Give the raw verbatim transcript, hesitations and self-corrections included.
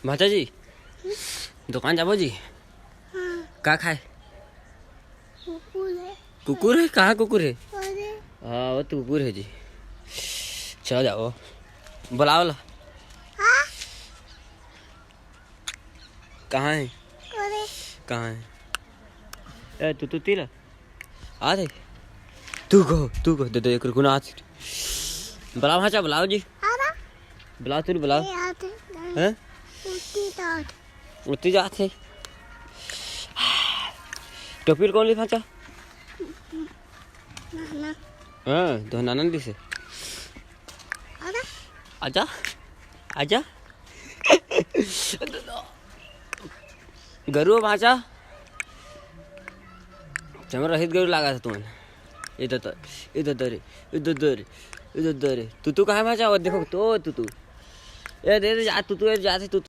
भांचा जी, दुकान जाबो जी? हाँ। का खाए? कुकुर है। कुकुर है? कहाँ कुकुर है? अरे। हाँ, वो तो कुकुर है जी। चला जाओ, बुलाओ ला। हाँ। कहाँ है? अरे। कहाँ है? ए, तू, तू तीला। आ दे। तू कहो, तू कहो, दे दे, एक रुको ना, आ दे। बुलाओ, भांचा, बुलाओ जी। आ रहा। बुलाओ, तू बुलाओ। ए, आते। हैं? उठती तो। उठती जात है। टोपी कौन ली, भांचा? नाना। हाँ, तो नाना ली से। आ रहा। आजा, आजा। गरुआ, भांचा, चमरा रहित गरु लागा था तुमन। इधर तो, इधर दरे, इधर दरे, इधर दरे। तू, तू कहाँ, भांचा? वो देखो तो, तू, तू। ए, दे, दे, जा, तू, तू, ए, जा, तू,